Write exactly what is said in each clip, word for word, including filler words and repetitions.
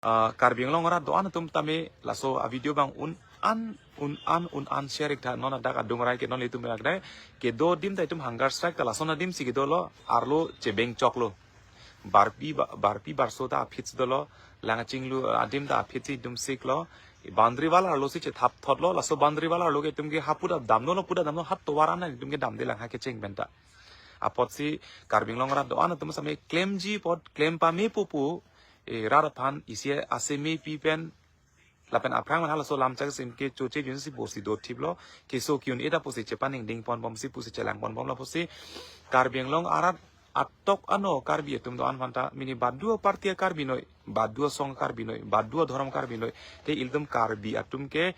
Ah, Karbi Anglong arat do-an atum tame laso a video abang un-an, un-an, un-an share ik tha. Non adak adung rai ke non itum lagdai. Kedo adim ta itum hunger strike ta lason adim si kedo lo, arlo chebeng chok lo. Barpi ba-, barpi barso ta aphi si dolo, lang chinglu adim ta aphi si dum sik lo. Boundary wall arlo si chethap thot lo, laso boundary wall arlo ke itum ke ha puta damno lo, puta damno hat tovar an itum ke damde lang ha kecheng pen ta. Apotsi Karbi Anglong arat do-an atum same klemji apot klem pame pupu, eh, rat aphan isi aseme pi pen lapen aphrang man halaso lam chak sim ke choche jun si bosi do thip lo, keso kiun eda pusi chepaningding pon bom si pusi chelang pon bom lo pusi Karbi Anglong arat atok ano Karbi atum do-an aphan ta mini badua party Karbi noi, badua song Karbi noi, badua dhorom Karbi noi, te ilitum Karbi atum ke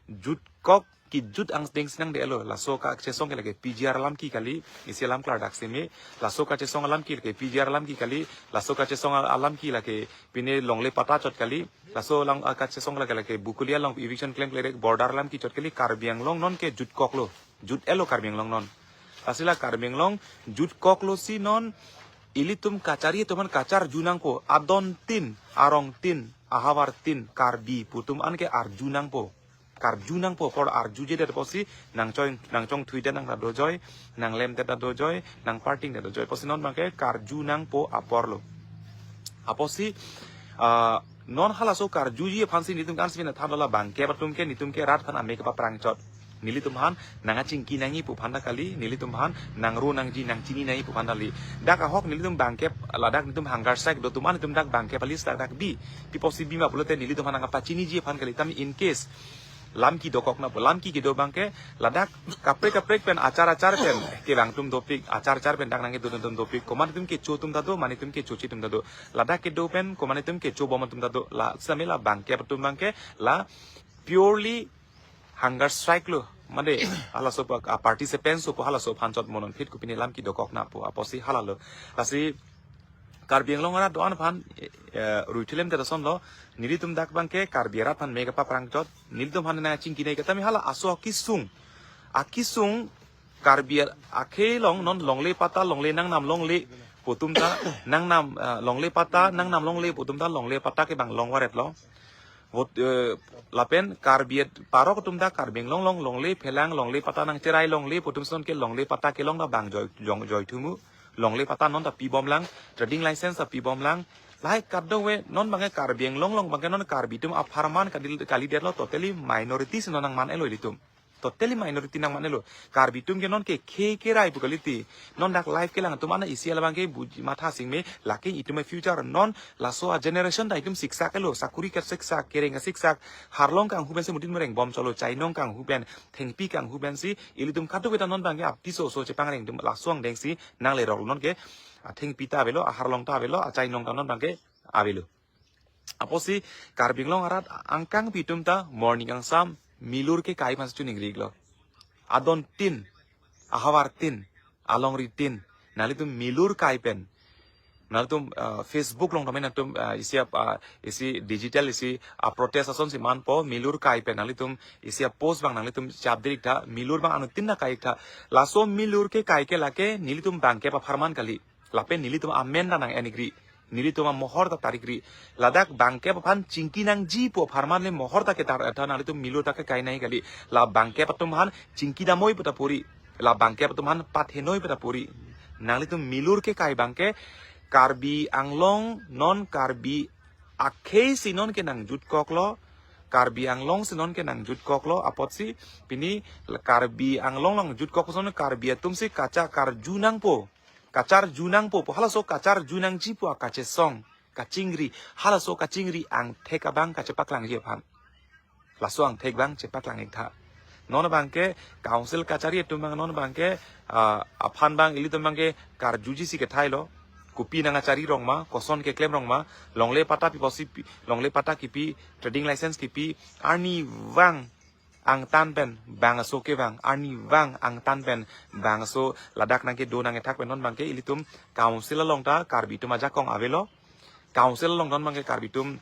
jutkok kijut angdeng si nangdelo. Laso kachesong ke lake P G R alam ki kali, isi alam klardak seme. Laso kachesong alam ki lake P G R alam ki kali, laso kachesong al-, alam ki lake pine longle pata chot kali. Laso lang, ah, kachesong lake lake Bokolia along eviction klem klerek border alam ki chot kali. Karbi Anglong non ke jutkok lo. Jut-elo Karbi Anglong non. Lasi la Karbi Anglong jutkok lo si non ilitum kachari atum an kacharju nangpo, adon tin, arong tin, ahavar tin, Karbi pu atum an ke arju nangpo. Karju nangpo, apor arjujedet pusi nangchoi, nangchongthui det nang ta dojoi, nanglemdet ta dojoi, nangparting det dojoi. Pusi non abang ke karju nangpo apor lo. Apotsi, ah, non halaso karjuji aphan si nelitum kan si na than dola bangkep atum ke nelitum ke rat aphan ame kepaphrang chot. Nelitum aphan nangchingki nangji pu aphan ta kali, nelitum aphan nangro nangji nangchini nangji pu aphan ta kali. Dak ahok nelitum bangkep ladak nelitum hunger strike do atum an nelitum dak bangkep alis dak dak bi. Pi pusi bi ma pulote nelitum aphan nangpachiniji aphan kali. Tame in case lam ki dokok nangpo, lam ki kedo abang ke ladak kaprek kaprek pen achar achar pen kevang atum dopik, achar achar pen dak nangkedo atum dopik. Komat atum kecho atum ta do, mane atum kechoji atum ta do. Ladak kedo pen komat atum kecho bom atum ta do. La same la bangkep atum abang ke la purely hunger strike lo. Mane halaso pa, ah, participants apo halaso aphan chot mo non phit kopine lam ki dokok nangpo apotsi hala lo. Lasi Karbi Anglong arat do-an aphan, eh, ruithilem te dason lo, nelitum dak abang ke Karbi arat aphan ame kepaphrang chot, nelitum aphan nangchingki nangji ke tame hala aso akisung. Akisung Karbi akhei along non longle pata longle nangnam longle pu atum ta nangnam, eh, longle pata nangnam longle pu atum ta longle pata ke bang long varet lo. Vot, eh, lapen Karbi at parok atum ta Karbi Anglong along longle phelang longle pata nangcherai longle pu atum si non ke longle pata kelong ta bang joi, jong, joi thumu. Longle pata non ta pi bom lang, trading license ta pi bom lang. Lahai kadokave non abang ke Karbi Anglong along abang ke non Karbi atum apharman kali, kalidetlo, totally minority si non nangman-elo ilitum. Totally minority nangman-elo. Karbi atum ke non ke khei kerai pu kali ti. Non dak live kelang atum an isi labang ke buji matha sing me, lake itum a future non laso a generation ta itum siksak-elo, sakuri kasiksak, kereng kasiksak, harlong kanghu pen si mutin mureng bom cholo, chainong kanghu pen, thengpi kanghu pen si, ilitum kadokave ta non abang ke apiso so chepangreng atum laso angdeng si nanglerok non ke, athengpi ta avelo, aharlong ta avelo, achainong ta non abang ke avelo. Apotsi Karbi Anglong arat angkangpi atum ta morning angsam milur kekai aphan si chuning rik lo. Adon tin, ahavar tin, alongri tin, nanglitum milur kai pen. Nanglitum, ah, Facebook along tame nangtum, ah, isi ap, ah, isi digital isi, ah, protest ason si manpo milur kai pen. Nanglitum isi ap post abang nanglitum chap dirik tha, milur abang anuttin nangkai tha. Laso milur kekai ke lake nelitum bangkep apharman kali. Lapen nelitum amen ta nang-en ik ri. Nelitum amohor ta tarik ri. Ladak bangkep aphan chingki nangji pu apharman le mohor ta ketar tha, nanglitum milur ta kekai nangji kali. La bangkep atum aphan chingki damnoi pu ta puri. La bangkep atum aphan pathenoi pu ta puri. Nanglitum milur kekai abang ke Karbi Anglong non Karbi akhei si non ke nangjutkok lo. Karbi Anglong si non ke nangjutkok lo. Apotsi pini Karbi Anglong along jutkok si non Karbi atum si kacha karju nangpo. Kacharju nangpo pu, halaso kacharju nangji pu akachesong, kachingri, halaso kachingri angthek abang kachepaklangji aphan. Laso angthek abang chepaklang ik tha. Non abang ke council kachari atum abang non abang ke, ah, aphan abang ilitum abang ke karjuji si kethai lo. Kopi nangchari rong ma, koson keklem rong ma, longle pata pi pusi pi, longle pata kipi, trading license kipi, arnivang angtan pen bangso kevang, arnivang angtan pen bangso ladak nangkedo nangkethak pen non abang ke ilitum council along ta Karbi atum ajakong avelo. Council along non abang ke Karbi atum,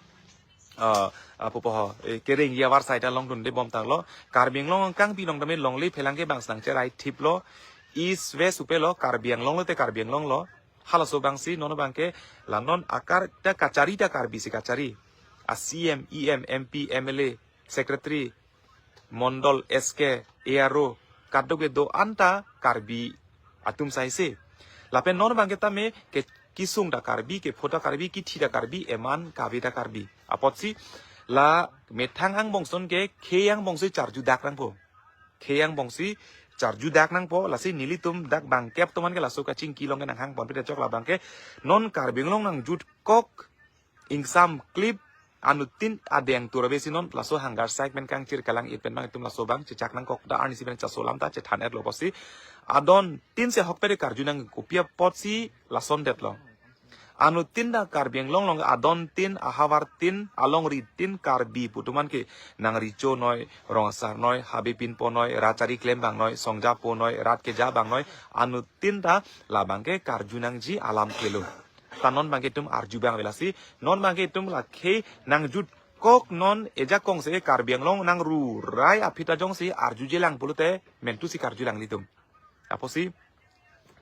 eh, apo po ho, eh, kerengji avarsai ta longdunde bom tanglo. Karbi Anglong angkangpi along tame longle phelang ke bang si nangcherai thip lo. East West upe lo, Karbi Anglong lote Karbi Anglong lo. Halaso abang si non abang ke la non akar ta kachari ta Karbi si kachari. a C M, E M, M P, M L A, secretary, mondol, S K, A R O, kadokave do-an ta Karbi atum saise. Lapen non abangke tame ke kisung ta Karbi, kepho ta Karbi, kithi ta Karbi, eman kave ta Karbi. Apotsi la methang angbong ason ke khei angbong si charjudak nangpo. Khei angbong si charjudak nangpo, lasi nelitum dak bangkep atum an ke laso kachingki along ke nanghang ponpe ta chok, la abangke non Karbi Anglong nangjutkok ingsam klip anuttin adeng turave si non laso hunger strike pen kangchir kalang-it pen abang itum laso abang chechak nangkok ta arnisi pen chaso alam ta chethan-etlo pusi adon tin se ahokpet karju nang, kopi apotsi lason detlo. Anuttin ta Karbi Anglong along adon tin, ahavar tin, alongri tin Karbi pu atum an ke nang Recho noi, Rong Asar noi, Habe Pinpo noi, rat chari klem abang noi, Songjapo noi, rat keja abang noi, anuttin ta la abangke karju nangji alam klelo. Ta non abangke itum arju abang ave, lasi non abangke itum la khei nangjutkok non ejakong se Karbi Anglong nangrurai aphi ta jongsi arjujelang pulote mentu si karjulang nelitum. Apotsi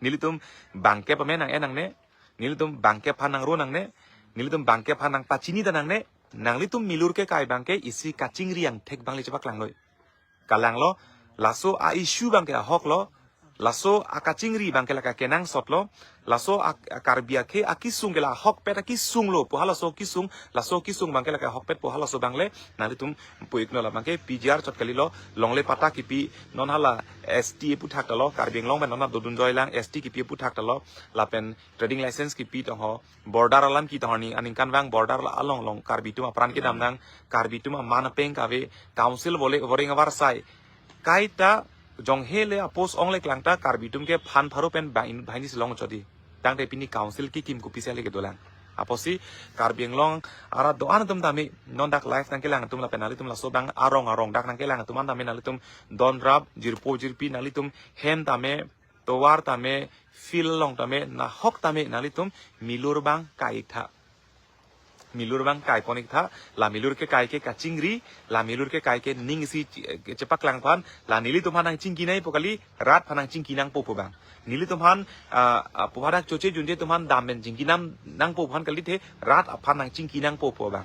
nelitum bangkep amen nang-en nangne, nelitum bangkep aphan nangro nangne, nelitum bangkep aphan nangpachini ta nangne, nanglitum milur kekai abangke isi kachingri angthek abang le chepaklanglo. Kalanglo, laso a-issue abangke ahoklo, laso akachingri abangke la kakenangsotlo, laso a, a Karbi akhei akisung ke la ahokpet akisunglo pu halaso kisung, laso kisung abangke la ahokpet pu halaso abang le nanglitum pu-iknon. La abangke P G R chot kalilo, longle patta kipi, non hala S T aputhak talo, Karbi Anglong pen non dodun joilang, S T kipi aputhak talo, lapen trading license kipi tong ho, border alam ki tong ho, ni aningkanvang border la along along Karbi atum apran kedam nang, Karbi atum aman apeng kave, council vole voreng avarsai. Kaita jonghe le a-post ong le klang ta Karbi atum ke phan pharo pen bang in bahini silong chodi. Tangte pini council kikim kopisi le kedolang. Apotsi Karbi Anglong arat do-an atum tame non dak live nangkelang atum lapen nanglitum laso abang arong arong dak nangkelang atum an tame nanglitum donrap, jirpo jirpi, nanglitum hem tame, tovar tame, field along tame, nahok tame nanglitum milur abang kai-iktha. Milur abang kaipon-iktha, la milur kekai ke kachingri, la milur kekai ke ning isi che-, chepaklang aphan, la nelitum aphan nangchingki nangpo kali, rat aphan nangchingki nangpo pu abang. Nelitum aphan, ah, ah, pu hadak choche junje atum aphan dam pen chingki nang, nangpo pu aphan kalithe, rat aphan nangchingki nangpo pu abang.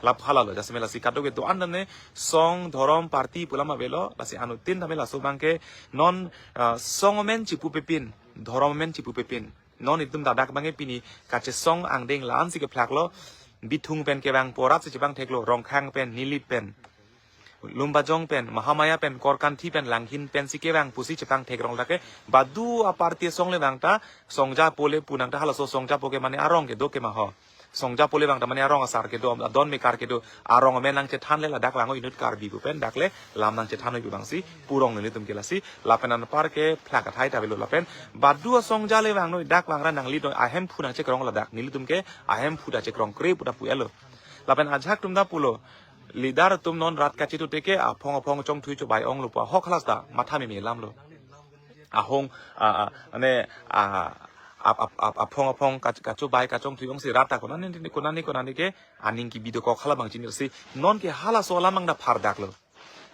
Lap halalo, jasemet lasi kadokave do-an tame song, dhorom, party pu alam avelo, lasi anuttin tame laso abangke non, ah, song amen chipupepin, dhorom amen chipupepin. Non itum ta dak abangke pini kachesong angdeng la-an si kephlaklo, Bithung pen kevangpo rat si chepangtheklo, Rongkhang pen, Nilip pen, Lumbajong pen, Mahamaya pen, Korkanthi pen, Langhin pen si kevang pusi chepangthek rong lake, badu a-party asong le vang ta, Songjapo le pu nang ta halaso Songjapo ke mane arong kedo ke ma ho. Songjapo le vang ta mane arong asar kedo, adon mekar kedo, arong amen nangchethan le ladak vang-o inut Karbi pu pen dak le lam nangchethan-oi pu abang si purong nelitum ke, lasi lapen anpar kephlak athai ta avelo lapen badu a-Songja le vang noi dak vang ra nangli noi ahemphu nangchekrong ladak, nelitum ke ahemphu ta chekrongkre pu ta pu-etlo. Lapen ajahak atum ta pulo, leader atum non rat kachethu te ke aphong aphong chongthui chobai onglo pu ahok halas ta matha meme alamlo. Ahong, a, a, ane, a, ap, ap, ap, aphong aphong kach-, kachobai kachongthui ongsi rat ta konani, konani, konani ke aning kebi dokok hala abang chinirsi. Non ke halaso alam abang ta phardaklo.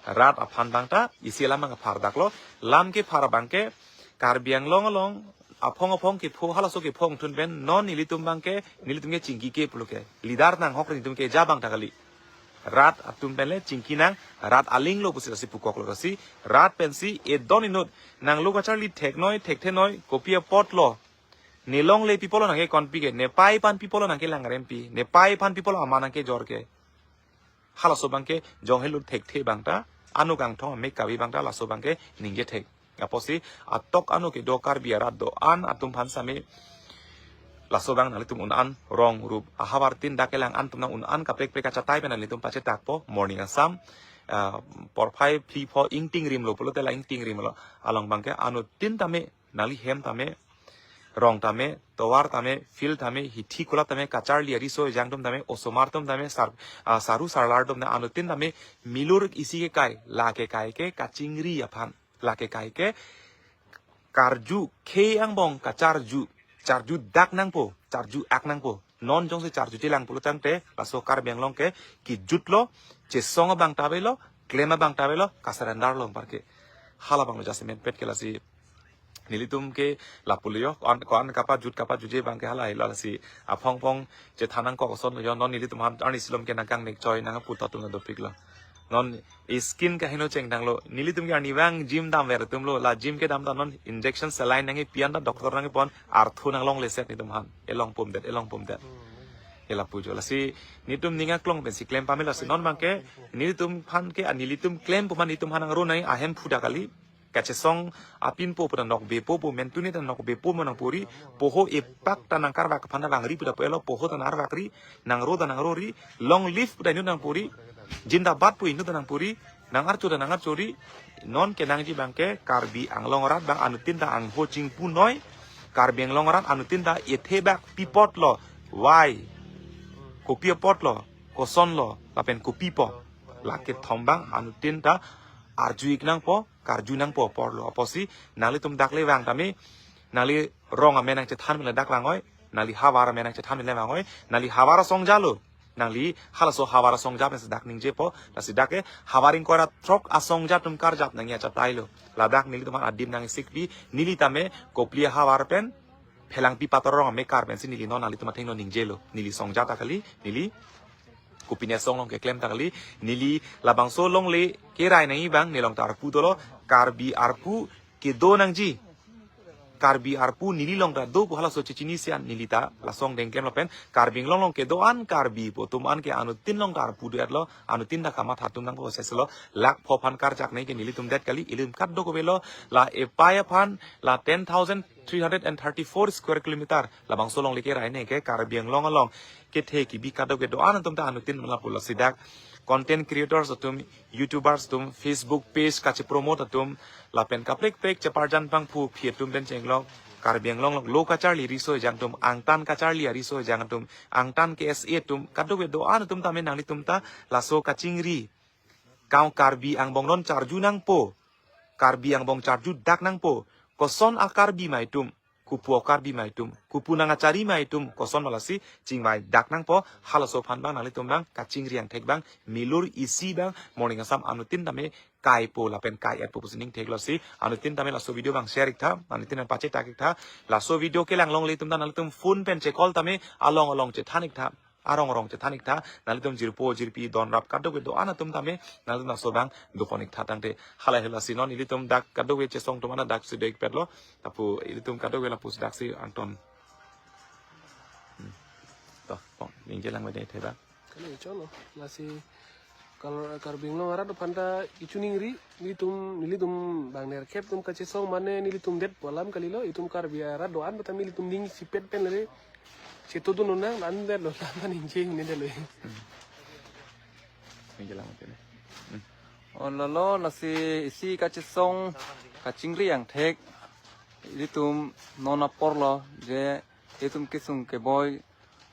Rat aphan abang ta isi alam abang phardaklo. Lam kephar abangke Karbi Anglong along aphong aphong kepho, halaso kepho angthun pen non nelitum abangke, nelitum ke chingki ke pulo ke. Leader nanghok nelitum ke ja abang ta kali. Rat atum pen le chingki nang, rat alinglo pusi lasi pukoklo, lasi rat pensi edon inut nanglo kacharli theknoi, thekthenoi, kopi apotlo. Ne longle pi pulo nangkekonpi ke, ne pai aphan pi pulo nangkelangrempi, ne pai aphan pi pulo aman nangkejor ke. Halaso abangke jonghe lo thekthe abang ta, ano kangthong amek kave abang ta laso abangke ningje thek. Apotsi atok ano kedo Karbi arat do-an atum aphan same laso abang nanglitum un-an rong rup ahavar tin dak kelang an atum nang un-an kaprek prek achatai pen nanglitum pachetakpo, Morning Assam, ah, porphai phli pho ingtingrimlo pulote la ingtingrimlo. Along abangke anuttin tame, nangli hem tame, rong tame, tovar tame, field tame, hithi kulat tame, kacharli ariso ejang atum tame, osomar atum tame, sar, ah, saru sarlar atum tame, anuttin tame milur isi kekai, la kekai ke kachingri aphan, la kekai ke karju, khei angbong kacharju, charjudak nangpo, charju-ak nangpo. Non jongsi charjujelang pulo tangte, laso Karbi Anglong ke kejutlo, chesong abang ta avelo, klem abang ta avelo, kasurrenderlo anpar ke. Hala abanglo jasemet pet ke, lasi Nelitum ke lapulo yo, ko-an, ko-an kapajut kapajutji abang ke hala helo, lasi aphong phong chethan nangkok ason lo yo. Non nelitum aphan arni silom ke nangkangnek choi nangputhot atum dopiklo. Non skin kaheno chengdanglo. Nelitum ke arnivang gym damver atumlo. La gym kedam ta non injection saline nangkepi an ta doctor nangkepon arthu nanglongle set nelitum aphan. Elong pumdet, elong pumdet. Ela pujo. Lasi nelitum ning aklong pensi klem pame, lasi non abang ke nelitum aphan ke, ah, nelitum klem pu ma nelitum aphan nangro nai ahem phuda kali. Kachesong apinpo pu ta nokbepo pu, mentune ta nokbepo mo nangpuri, poho epak ta nangkarvak aphan ta vangri pu ta pu elo, poho ta nangkarvakri, nangro ta nangrori, long live pu ta inut nangpuri, jindabad pu inut ta nangpuri, nangarcho ta nangarchori. Non kenangji abang ke Karbi Anglong arat abang anuttin ta angho chingpunoi, Karbi Anglong arat anuttin ta ethe bak pi apotlo, why, kopi apotlo, kosonlo, lapen kopi pu, lake thom abang anuttin ta arju-ik nangpo, karju nangpo apor lo. Apotsi nanglitum dak le vang tame, nangli rong amen nangchethan pen le dak vangoi, nangli havar amen nangchethan pen le vangoi, nangli havar asongja lo, nangli halaso havar asongja pen si dak ningjepo, lasi dak ke havar ingkoi ra throk asongja atum karjap nangji achatai lo. Ladak nelitum aphan adim nangsikpi, neli tame Kopili ahavar pen Phelangpi Pator arong amekar pensi neli non nanglitum athengno ningjelo, neli songja ta kali, neli kopine asong along keklem ta kali, neli labangso alongle kerai nangji abang nelong ta arpu dolo, Karbi arpu kedo nangji. Karbi arpu neli along ta do pu halaso chechini sian neli ta laso angdeng klem lapen Karbi Anglong along kedo-an Karbi pu atum an ke anuttin along ta arpu do-etlo, anuttin ta kamatha atum nangpo seselo, lakh pho aphan karjak nangji ke nelitum det kali, ilitum kadokave lo, la epai aphan, la ten thousand three hundred and thirty-four square kilometer labangso alongle kerai nangji ke Karbi Anglong along kethe kebi kadokave do-an atum ta anuttin lapulo, lasi dak content creators atum, YouTubers atum, Facebook page kachepromote atum, lapen kaprek prek cheparjan pangphu phi atum pen chenglok, Karbi Anglong along lo kacharli riso ejang atum, angtan kacharli ariso ejang atum, angtan K S A atum, kadokave do-an atum tame nanglitum ta laso kachingri, kau Karbi angbong non charju nangpo, Karbi angbong charju dak nangpo, koson a-Karbi ma itum, kopu a-Karbi ma itum, kopu nangkachari ma itum, koson ma lasi chingvai dak nangpo, halaso aphan abang nanglitum abang kachingri angthek abang, milur isi abang, Morning Assam anuttin tame kaipo lapen kai-etpo pusi ning theklo, lasi anuttin tame laso video abang share-ik tha, anuttin tame pachetak-ik tha, laso video kelang alongle atum ta nanglitum phone pen che-call tame along along chethan-ik tha, arong arong chethan-ik tha, nanglitum jirpo jirpi donrap kadokave do-an atum tame nanglitum laso abang dopon-ik tha tangte. Halahei lasi non ilitum dak kadokave chesong atum an ta dak si do-ikpetlo, lapu ilitum kadokave lapusi dak si angton. Hmm. To, pong, ningje lang bade theba. Kali cholo, lasi Kar-, Karbi Anglong arat aphan ta kachiningri, nelitum, nelitum bang nerkep atum kachesong mane nelitum det pu alam kalilo, itum Karbi arat do-an pu tame nelitum ning isipet pen le, chetodun nang, an det lo, lam an ningje ne det lo. Hmm. Ningje lang bade ne. Hmm. O lalo, lasi isi kachesong, kachingri angthek, ilitum non apor lo, je ilitum kesung keboi,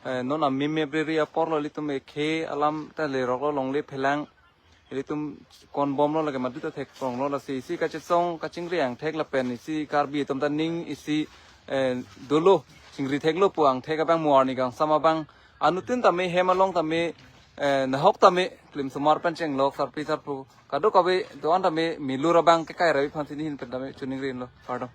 eh, non amim mebriri apor lo, ilitum ekhe alam ta lerok lo, longle phelang, ilitum konbom lo, lake madu ta thekrong lo, lasi isi kachesong, kachingri angthek lapen isi Karbi atum ta ning isi, eh, dolo, chingri theklo pu angthek abang mo arni kangsam abang, anuttin tame hem along tame, eh, nahok tame, klimsomar pen chenglok, sarpi sarpo kadokave do-an tame milur abang kekai ravi aphan si nehin pen tame chiningri-iklo, kardom.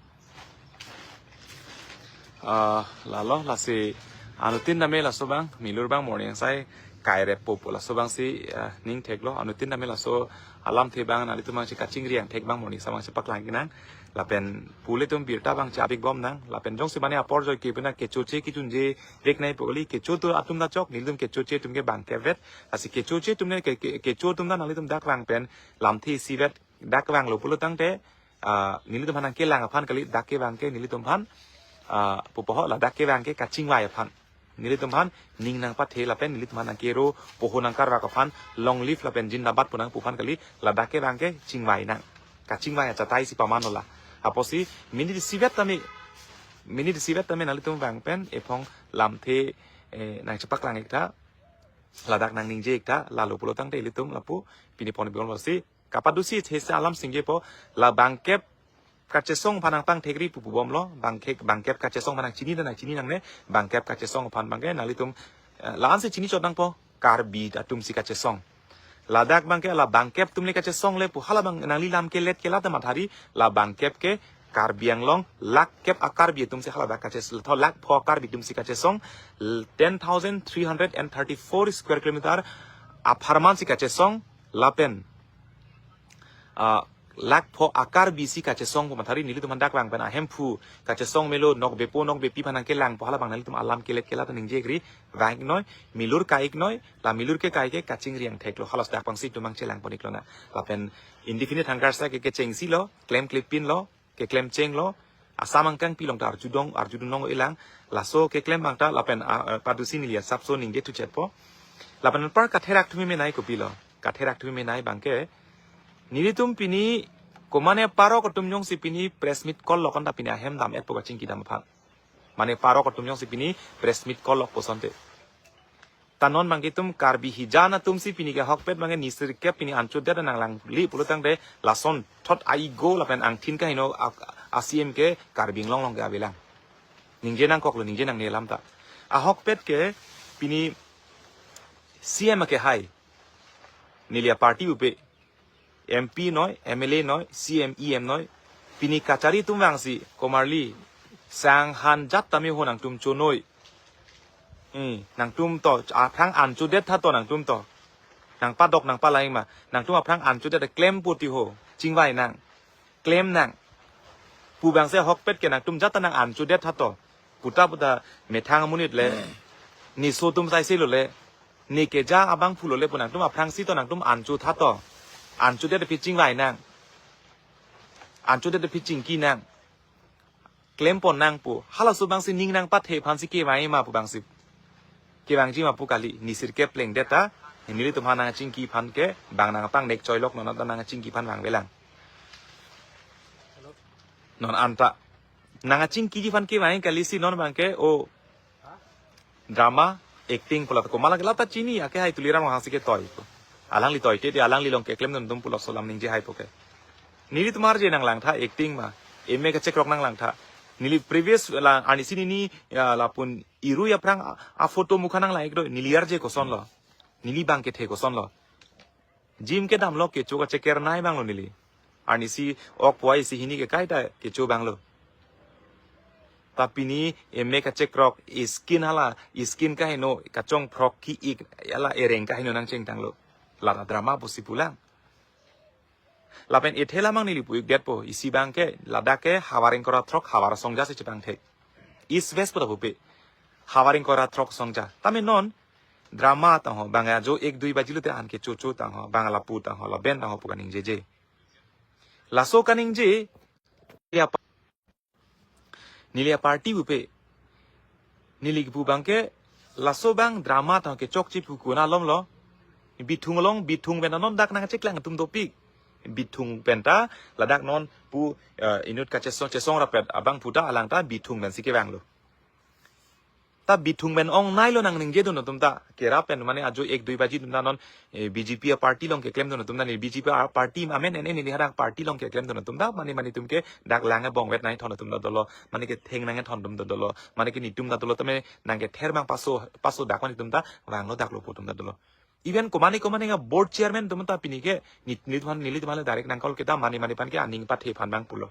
Ah, lalo, lasi anuttin tame laso abang, milur abang Morning Assam kaireppo pu laso abang si, ah, ning theklo, anuttin tame laso alamthe abang nanglitum abang si kachingri angthek abang Morning Assam abang si paklang-ik nang, lapen pu ilitum birta abang si apik bom nang, lapen jongsi mane apor joike pina kechoche kechunje vek nangpo kali, kecho atum ta chok, nelitum kechoche atum ke bangkep vet, lasi kechoche atum ne ke, ke, kecho atum ta nanglitum dak vang pen lamthe isivet dak vanglo pulo tangte, ah, nelitum aphan nangkelang aphan kali, dak kevang ke nelitum aphan, ah, pupo ho, ladak kevang ke kachingvai aphan. Nelitum aphan ning nangpathe lapen nelitum aphan nangkero, poho nangkarvak aphan, long live lapen jindabad pu nangpu aphan kali, ladak kevang ke chingvai nang. Kachingvai achatai si paman lo la. Apotsi minute isivet tame, minute isivet tame nanglitum vang pen ephong lamthe, eh, nangchepaklang-ik tha, ladak nangningje-ik tha, lalo pulo tangte ilitum lapu pini pon bigom lo si, kapadusi thesa alam singje po, la bangkep kachesong aphan nangpangthekri pu pu bom lo, bangkep, bangkep kachesong aphan nangchini ta nangchini nangne, bangkep kachesong aphan abang ke nanglitum, eh, la-an si chini chot nangpo, Karbi atum si kachesong. Ladak abang ke la bangkep atum le kachesong le pu hala abang nangli lam ke let ke la ta mathari, la bangkep ke Karbi Anglong lakh kep a-Karbi atum si haladak kachesong, tho lakh pho a-Karbi atum si kachesong, l-, ten thousand three hundred and thirty-four square kilometer apharman si kachesong, lapen, ah, lakh pho a-Karbi si kachesong pu mathari, nelitum aphan dak vang pen ahemphu kachesong melo, nokbepo nokbepi aphan nangkelangpo, hala abang nelitum alam kelet kelat ningje-ikri, vang-iknoi, milur kai-iknoi, la milur kekai ke kachingri angthek lo, halos dak abang si itum abang chelangpon-iklo na. Lapen indefinite hunger strike ke kechengsi lo, klemklepin lo, keklemcheng lo, asam angkangpi along ta arjudong, arjudun long ilang, laso keklem abang ta lapen, ah, ah, padusi neli asapso ningje thuchetpo. Lapen anpar katherak thumi menei kopilo, katherak thumi menei abang ke, nelitum pini, komane parok atum jongsi pini press meet call-lok an ta pini ahem dam-etpo kachingki dam aphan. Mane parok atum jongsi pini press meet call-lok pu asonte. Ta non abang ke itum Karbi hijan atum si pini ke ahokpet abang ke nisir kep pini anchot det nanglangli pulo tangte, lason thot aigo lapen angthin kaheno a, a-C M ke Karbi Anglong along ke avelang. Ningje nangkoklo, ningje nangne alam ta. Ahokpet ke pini C M ke hai. Neli a-party pupe. M P noi, M L A noi, C M, E M noi. Pini kachari atum vangsi, komarli, sang han jat tame ho nangtum chonoi. Hmm, nangtum to, aphrang anchot det tha to nangtum to. Nangpadok nangpalai ma, nangtum aphrang anchot det klem puti ho, chingvai nang, klem nang. Pu abang si ahokpet ke nangtum jat ta nang anchot det tha to. Puta puta methang amonit le, ne so atum saise lo le, ne keja abangphu lo le pu nangtum aphrangsi to nangtum anchot tha to. Anchot det aphi chingvai nang. Anchot det aphi chingki nang. Klempon nang pu. Halaso abang si ning nangpathe aphan si kevang ma pu abang si. Kevangji ma pu kali, nisir kepleng det ta. Nelitum aphan nangchingki aphan ke, bang nangpangnek choilok non ta nangchingki aphan vangvelang. Non anta. Nangchingkiji aphan kevang kali si non abang ke, o, drama, acting pu la ta komat lake la ta chini, ake hai Tuliram Ronghang si ketoi. Alangli toite, di alangli along keklemdun atum pulo laso alam ningje haipo ke. Nelitum arje nanglang tha acting ma, M A kachekrok nanglang tha. Neli previous la, arnisi nini, ya, lapu-an irui aphrang a, a-photo mukha nanglang-ikdo, neli arje kosonlo. Neli abang kethe kosonlo. Gym kedamlo, kecho kachekernei abanglo neli. Arnisi ok puai isi hini ke kaita kecho abanglo. Ta pini M A kachekrok, skin hala, skin kaheno, kachongphrok ki-ik, hala ereng kaheno nangchengtanglo. La ta drama pusi pulang. Lapen ethe lamang neli pu-ik detpo, isi abang ke, ladak ke havar ingkoi ra throk havar asongja si chepangthek. East West pu ta pupe. Havar ingkoi ra throk asongja. Tame non, drama tangho, bang ajo ek dui baji lote an kechocho tangho, bang lapu tangho, laben tangho pu kaningjeje. Laso kaningje, ya pa-, neli a-party pupe. Neli kipu abang ke, laso abang drama tangho kechokche pu kuna lomlo. Bithung along, Bithung pen ta non dak nangcheklang atum dopik. Bithung pen ta, ladak non pu, eh, inut kachesong, chesong rapet abangphu ta alang ta Bithung pen si kevanglo. Ta Bithung pen ongneilo nang ningjedun atum ta. Kerap pen mane ajo ek dui baji atum ta non, eh, B J P a-party along keklemdun atum ta, ne B J P a-party amen en en neli hadak party along keklemdun atum ta, mane mane atum ke dak lang ebong vet nangthon atum ta dolo, mane ketheng nangthon atum ta dolo, mane ke netum ta dolo, tame nangkether abang paso, paso dak mane atum ta vanglo daklo pu atum ta dolo. Even komane komane a-board chairman atum ta pini ke nit, nit aphan, nelitum aphan le direct nang-call kedam, mane mane aphan ke aning pathe aphan abang pulo.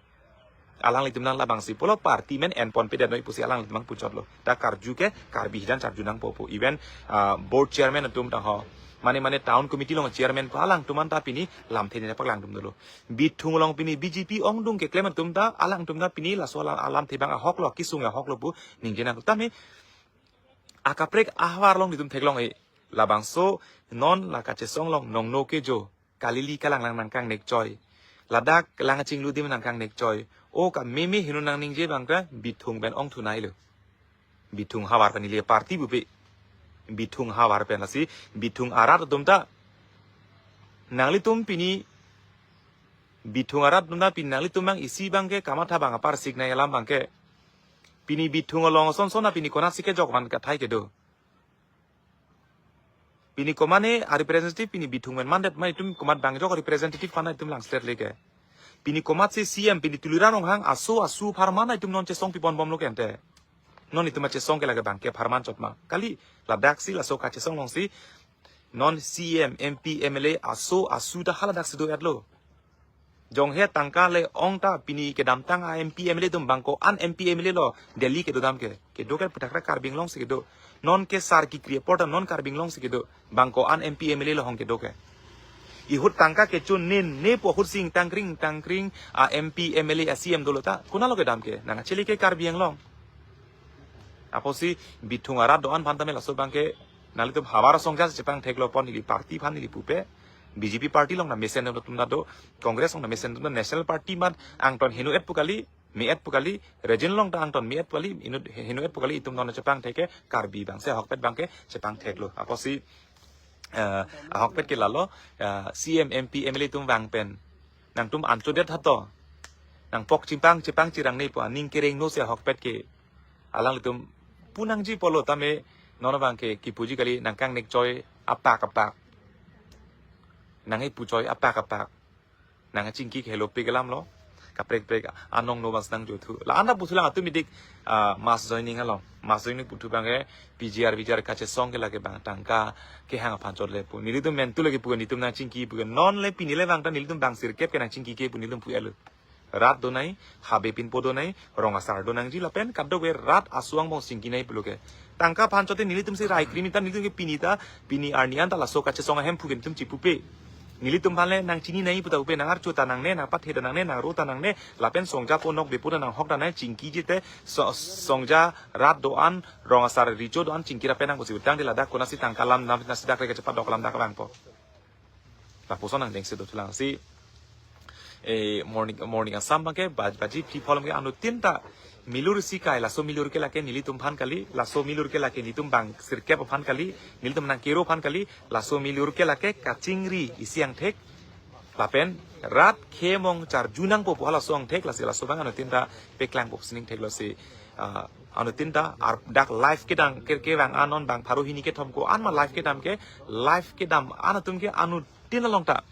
Alanglitum nang labangsi pulo, party amen enponpedetnoi pusi alanglitum abang puchotlo. Ta karju ke Karbi hijan charju nangpo pu. Even, ah, board chairman atum tangho, mane mane town committee along chairman pu alangtum an ta pini lamthe ne paklangdun dolo. Bithung along pini B J P ongdung keklem atum ta, alangtum ta pini laso alam, alamthe abang ahoklo, kesung ahoklo pu ningje nang. Tame akaprek ahavar along netum theklong-e. Labangso non la kachesong along nongno kejo, kalili kalanglang nangkangnek choi. Ladak lang chinglu adim nangkangnek choi. O kameme heno nangningje abang ta Bithung pen ongthuneilo. Bithung havar pen neli a-party pupe. Bithung havar pen lasi Bithung arat atum ta. Nanglitum pini Bithung arat atum ta pini nanglitum abang isi abang ke kamatha abang apar siknei alam abang ke. Pini Bithung along ason son na pini konatsi kejok van kathai kedo. Pini komane a-representative pini Bithung pen mandet ma, itum komat bang jok representative aphan itum langstret leke. Pini komatsi C M pini Tuliram Ronghang aso asu apharman itum non chesong piponbomlo ke ante. Non itum achesong ke lake abang ke apharman chot ma. Kali ladaksi laso kachesong alongsi non C M, M P, M L A aso asu ta haladaksi do-etlo. Jonghe tangka le-ong ta pini kedamtang a M P M L A atum bang ko-an M P M L A lo Delhi kedo dam ke. Kedo ke puthak ra Karbi Anglong si kedo. Non ke sar kekri apor ta non Karbi Anglong si kedo. Bang ko-an M P M L A lo hong kedo ke. Ihut tangka kechun nin ne po ahut si ingtangkring ingtangkring a M P M L A a C M dolo ta. Konat lo kedam ke. Nangkachele ke Karbi Anglong. Apotsi bithung arat do-an aphan tame laso abang ke nanglitum havar asong jas chepangtheklo pon neli party aphan neli pupe. B J P party along ta mesen atum ta do, Congress along ta mesen atum ta, national party amat angton heno-et pu kali, me-et pu kali, region along ta angton me-et pu kali, inut heno-et pu kali, itum non chepangthek ke Karbi abang si ahokpet abang ke chepangtheklo. Apotsi eh, ahokpet ke lalo, eh, C M, M P, M L A atum vang pen nangtum anchodet hato. Nangpok chepang chepang chirang ne pu aning kereng no si ahokpet ke. Alanglitum pu nangji pulo tame non abang ke kipuji kali nangkangnek choi apak apak. Nangkipu choi apak apak. Nangchingki ke helo pe kelam lo. Kaprek prek anong no mas nang jothu. La anda pusi lang atum idik ah, mass joining along. Mass joining puthu abang ke P G R V G R kachesong ke lake abang tangka kehang aphan chot le pu. Nelitum mentu lake pu nelitum nangchingki pu non le pini le abang ta nelitum bang sirkep ke nangchingki ke pu nelitum pu elo. Rat do nai, habe pinpo do nai, rong asar do nangji lapen kadokave rat asu angbong chingki nai pulo ke. Tangka aphan chote nelitum si rai krimi ta nelitum ke pini ta, pini arni an ta laso kachesong ahem phu ke nelitum chipupe. Nelitum aphan le nangchini nai pu ta pupe, nangarcho ta nangne, nangpathe ta nangne, nangro ta nangne, lapen songja ponok bepo ta nanghok ta nai, chingkiji te, so-, songja rat do-an, rong asar recho do-an, chingki ra pen nang pusi utang de ladak konatsi tangka lam nam nasi dak re kachepadok lam dak abang po. Lapuson nangdengsi dothulang si. Eh, morning, morning Assam abang ke, baj-, baji phli pholom ke anuttin ta milur si kai, laso milur ke lake nelitum aphan kali, laso milur ke lake nelitum bang sirkep aphan kali, nelitum nangkero aphan kali, laso milur ke lake kachingri isi angthek. Lapen rat khemong charju nangpo pu halaso angthek, lasi laso abang anuttin ta peklangpo pusi ning theklo si. Ah, anuttin ta ar dak live kedam ke kevang anon bang pharo hini kethom ko-an ma live kedam ke, live kedam an atum ke anuttin along ta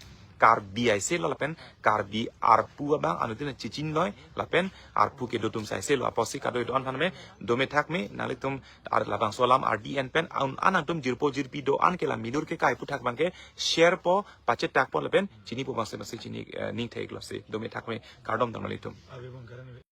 Karbi aise lo lapen Karbi arpu abang anuttin chichininoi lapen arpu kedo atum si aise lo. Apotsi kadoi do-an aphan me dome thak me nanglitum ar labangso alam ardi en pen an, an atum jirpo jirpi do-an ke la milur ke kai puthak abang ke share po, pachetak po lapen chinipo abang si masi chini, eh, ning theklo si. Dome thak me, kardom tang nanglitum.